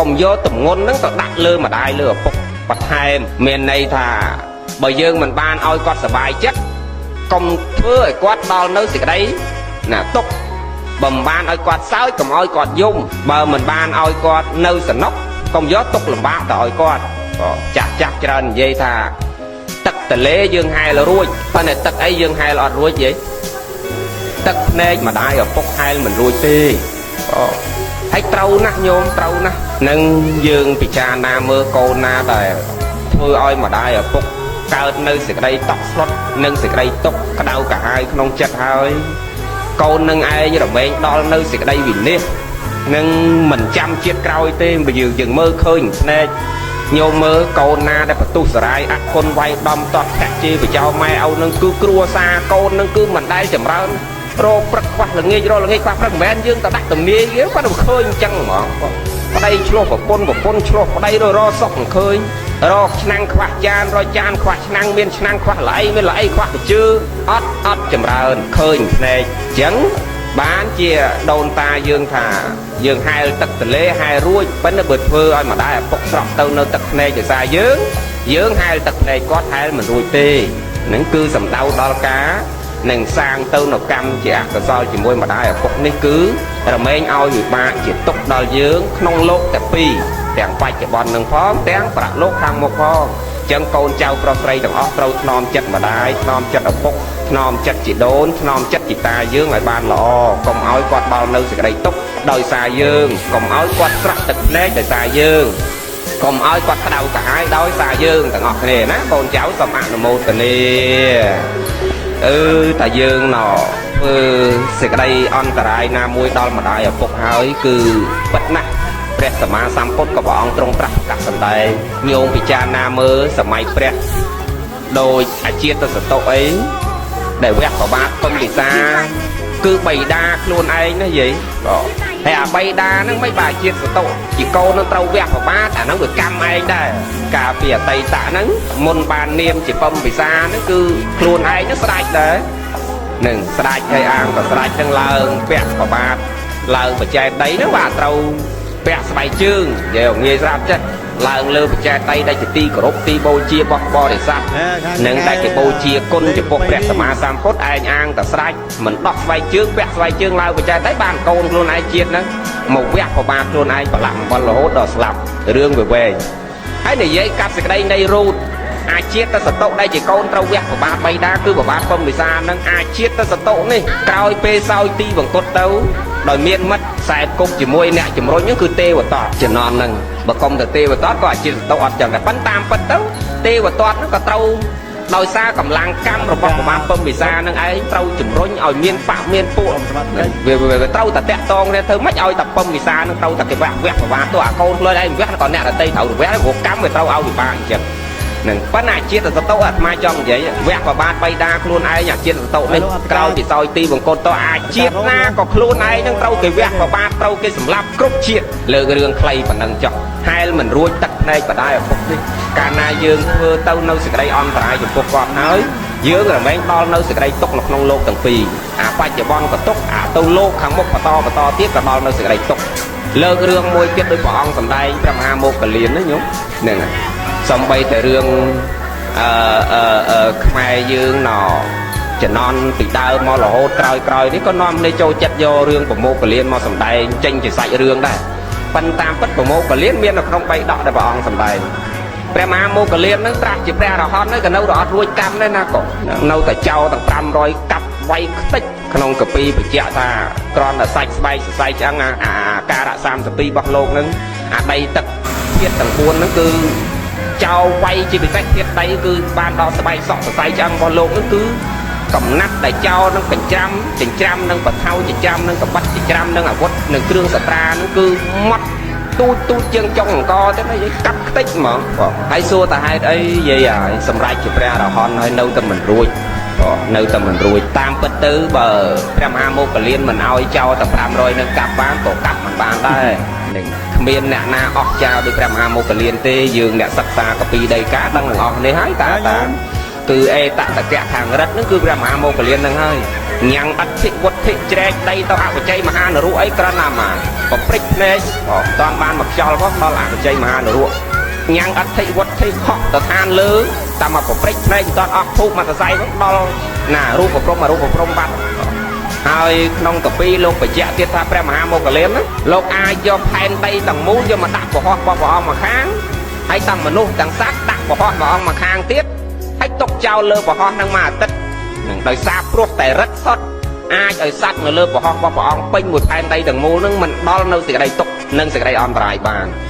កុំយកទម្ងន់ហ្នឹងទៅដាក់លើម្ដាយលើឪពុកបន្ថែមមានន័យថាបើយើងមិនបានឲ្យគាត់សប្បាយចិត្តកុំធ្វើឲ្យគាត់ដល់នៅសេចក្តីណាទុក្ខបើមិនបានឲ្យគាត់សើចកុំឲ្យគាត់យំបើមិនបានឲ្យគាត់នៅសនុកកុំយកទុកលំបាកទៅឲ្យគាត់ក៏ចាស់ចាស់ច្រើននិយាយថាទឹកទលេយើងហែលរួចប៉ុន្តែទឹកអីយើងហែលអត់រួចទេទឹកភ្នែកម្ដាយឪពុកហែលមិនរួចទេអូហើយត្រូវណាស់ញោមត្រូវណាស់នឹងយើងពិចារណាមើលកូនណាដែលធ្វើឲ្យម្ដាយឪពុកកើតនៅសេចក្តីតក់ស្លុតនិងសេចក្តីទុក្ខក្តៅក្រហាយក្នុងចិត្តហើយកូននឹងឯងរមែងដល់នៅសេចក្តីវិនិច្ឆ័យនឹងមិនចាំជាតិក្រោយទេបើយើងមើលឃើញភ្នែកញោមមើលកូនណាដែលបន្ទុះសរាយអគុណវាយដំតត់ធាក់ជេរបចោម៉ែឪនឹងគឺគ្រួសារកូននឹងគឺមិនដែលចម្រើនរកព្រឹកខ្វះល្ងាចរកល្ងាចខ្វះព្រឹកមិនមែនយើងទៅដាក់ទំនាយគេគាត់ទៅឃើញអញ្ចឹងហ្មងប្តីឆ្លោះប្រពន្ធប្រពន្ធឆ្លោះប្តីរកសុកមិនឃើញរកឆ្នាំងខ្វះចានរកចានខ្វះឆ្នាំងមានឆ្នាំងខ្វះល្អីមានល្អីខ្វះកជើអត់ចម្រើនឃើញភ្នែកអញ្ចឹងបានជាដូនតាយើងថាយើងហែលទឹកទលេហែលរួចប៉ុន្តែបើធ្វើឲ្យម្ដាយឪពុកស្រក់ទៅនៅទឹកភ្នែកដោយសារយើងហែលទឹកភ្នែកគាត់ហែលមិនរួចទេហ្នឹងគឺសំដៅដល់ការនឹងសាងទៅនៅកម្មជាអកុសលជាមួយម្ដាយឪពុកនេះគឺរមែងឲ្យវិបាកជាទុក្ខដល់យើងក្នុងលោកតែពីរទាំងបច្ចុប្បន្ននឹងផងទាំងប្រលោកខាងមុខផងចឹងកូនចៅប្រុសស្រីទាំងអស់ត្រូវថ្នមចិត្តម្ដាយថ្នមចិត្តឪពុកថ្នមចិត្តជីដូនថ្នមចិត្តជីតាយើងឲ្យបានល្អកុំឲ្យគាត់ដល់នៅសេចក្តីទុក្ខដោយសារយើងកុំឲ្យគាត់ស្រក់ទឹកភ្នែកដោយសារយើងកុំឲ្យគាត់ក្តៅក្រហាយដោយសារយើងទាំងអស់គ្នាណាកូនចៅសូមអនុមោទនាអឺតែយើងណធ្វើសេចក្តីអន្តរាយណាមួយដល់ម្ដាយឪពុកហើយគឺពិតណាស់ព្រះសម្មាសម្ពុទ្ធក៏ព្រះអង្គទ្រង់ត្រាស់ប្រកាសសម្ដែងញោមពិចារណាមើលសម័យព្រះដោយអាជាតិសតុអីដែលវះប្របាទពំពិសាគឺបៃតាខ្លួនឯងណាយាយបាទហើយអាបៃតាហ្នឹងមិនបាទជាតិសតុជាកូននឹងត្រូវវះប្របាទអាហ្នឹងវាកម្មឯងដែរកាលពីអតីតហ្នឹងមុនបាននាមជាពំពិសាហ្នឹងគឺខ្លួនឯងហ្នឹងស្ដាច់ដែរនឹងស្ដាច់ហើយអាងក៏ស្ដាច់ហ្នឹងឡើងពាក់ប្របាទឡើងបច្ចេកដីហ្នឹងបាទត្រូវពាក់ស្បែកជើងនិយាយងាយស្រាប់ចេះឡើងលើបច្ចេកដីដែលជាទីគោរពទីបូជារបស់បរិស័ទនិងដែលគេបូជាគុណចំពោះព្រះសម្មាសម្ពុទ្ធឯងអាងតែស្ដាច់មិនដោះស្បែកជើងពាក់ស្បែកជើងឡើងបច្ចេកដីបានកូនខ្លួនឯងជាតិហ្នឹងមកវះប្របាទខ្លួនឯងប្រឡាក់អំបិលរហូតដល់ស្លាប់រឿងវាវែងហើយនិយាយកាត់សេចក្តីនៃរូតអាជាតិសតុដែលជាកូនត្រូវវះប្របាទបៃតាគឺប្របាទពំពិសានឹងអាជាតិសតុនេះក្រោយពេលសោយទីបង្គត់ទៅដោយមានមិត្តខ្សែគប់ជាមួយអ្នកជំរុញហ្នឹងគឺទេវតតជំនាន់ហ្នឹងបើកុំទៅទេវតតក៏អាជាតិសតុអត់ចឹងដែរប៉ុន្តែតាមពិតទៅទេវតតហ្នឹងក៏ត្រូវដោយសារកម្លាំងកម្មរបស់ប្របាទពំពិសានឹងឯងត្រូវជំរុញឲ្យមានបៈមានពួកវាត្រូវតែតាក់តងគ្នាធ្វើម៉េចឲ្យតែពំពិសានឹងត្រូវតែគេវះវះប្របាទទោះអាកូនខ្លួនឯងវះក៏អ្នកដតីត្រូវវះព្រោះកម្មវាត្រូវឲ្យវិបាកអញ្ចឹងនឹងប៉ុន្តែជាតិសតុអាត្មាចង់និយាយវះប្របាទបៃតាខ្លួនឯងអាជាតិសតុនេះក្រោយពីសោយទីបង្គត់ទៅអាជាតិណាក៏ខ្លួនឯងនឹងត្រូវគេវះប្របាទត្រូវគេសម្លាប់គ្រប់ជាតិលើករឿងខ្លីប៉ុណ្ណឹងចុះហែលមិនរួចទឹកភ្នែកបដាយឪពុកនេះកាលណាយើងធ្វើទៅនៅសេចក្តីអន្តរាយចំពោះគាត់ហើយយើងរមែងដល់នៅសេចក្តីទុក្ខនៅក្នុងលោកទាំងពីរអាបច្ចុប្បន្នក៏ទុក្ខអាទៅលោកខាងមុខបន្តបន្តទៀតក៏ដល់នៅសេចក្តីទុក្ខលើករឿងមួយទៀតដោយព្រះអង្គសម្ដែងព្រះមហាមោគលានណាញោមហ្នឹងហើយសំបីតែរឿងខ្មែរយើងណចំណន់ពីដើមមករហូតក្រោយក្រោយនេះក៏នាំគ្នាចូលចិត្តយករឿងប្រមោគលានមកសម្ដែងចេញជាសាច់រឿងដែរប៉ុន្តែតាមពិតប្រមោគលានមាននៅក្នុងបៃដកដែលព្រះអង្គសម្ដែងព្រះមហាមោគលាននឹងត្រាស់ជាព្រះអរហន្តក៏នៅតែអត់រួចកម្មដែរណាក៏នៅតែចោលទាំង500កាប់វាយខ្ទេចក្នុងកពីបញ្ជាក់ថាគ្រាន់តែសាច់ស្បែកសរសៃឆ្អឹងអាការៈ32របស់លោកនឹងអាដីទឹកធាតុទាំង4ហ្នឹងគឺចោលវាយជាពិសេសធាតុដីគឺបានដល់ស្បែកសក់សរសៃឆ្អឹងរបស់លោកនឹងគឺកំណាត់ដែលចោលនឹងកញ្ច្រាំចិញ្ច្រាំនឹងបថៅចិញ្ច្រាំនឹងកបិតចិញ្ច្រាំនឹងអាវុធនឹងគ្រឿងសត្រានឹងគឺម៉ត់ទូចទូចជាងចុងអង្គទៅណាយាយកាប់ខ្ទេចហ្មងបងហើយសួរតើហេតុអីយាយហើយសម្រេចជាព្រះអរហន្តហើយនៅតែមិនរួចបងនៅតែមិនរួចតាមពិតទៅបើព្រះមហាមោគលានមិនឲ្យចោលតែ500នឹងកាប់បានក៏កាប់មិនបានដែរនឹងគ្មានអ្នកណាអស់ចាលដោយព្រះមហាមោគលានទេយើងអ្នកសិក្សាកពីដីកាដឹងទាំងអស់នេះហើយតាតាគឺអេតតកៈខាងរិទ្ធហ្នឹងគឺព្រះមហាមោគលានហ្នឹងហើយ ញ៉ាំងអធិវុទ្ធិជ្រែកដីទៅអវជ័យមហានរកអីក្រណាមកប្រព្រឹត្តភ្នែកក៏មិនតាន់បានមកខ្យល់ផងដល់អវជ័យមហានរកញ៉ាំងអធិវុទ្ធិហក់ទៅឋានលើតាមមកប្រព្រឹត្តភ្នែកមិនតាន់អស់ធូបមកសរសៃផងដល់ណារូបព្រំអរូបព្រំបាត់ហើយក្នុងកពីលោកបញ្ជាក់ទៀតថាព្រះមហាមោគលានណាលោកអាចយកផែនដីទាំងមូលយកមកដាក់ពហោះរបស់ព្រះអង្គមកខាងហើយទាំងមនុស្សទាំងសត្វដាក់ពហោះព្រះអង្គមកខាងទៀតហើយទុកចោលលើពហោះនឹងមួយអាទិត្យនឹងដោយសារព្រោះតែរិទ្ធសុទ្ធអាចឲ្យសត្វនៅលើពហោះរបស់ព្រះអង្គពេញមួយផែនដីទាំងមូលនឹងមិនដល់នៅសេចក្តីទុក្ខនិងសេចក្តីអន្តរាយបាន។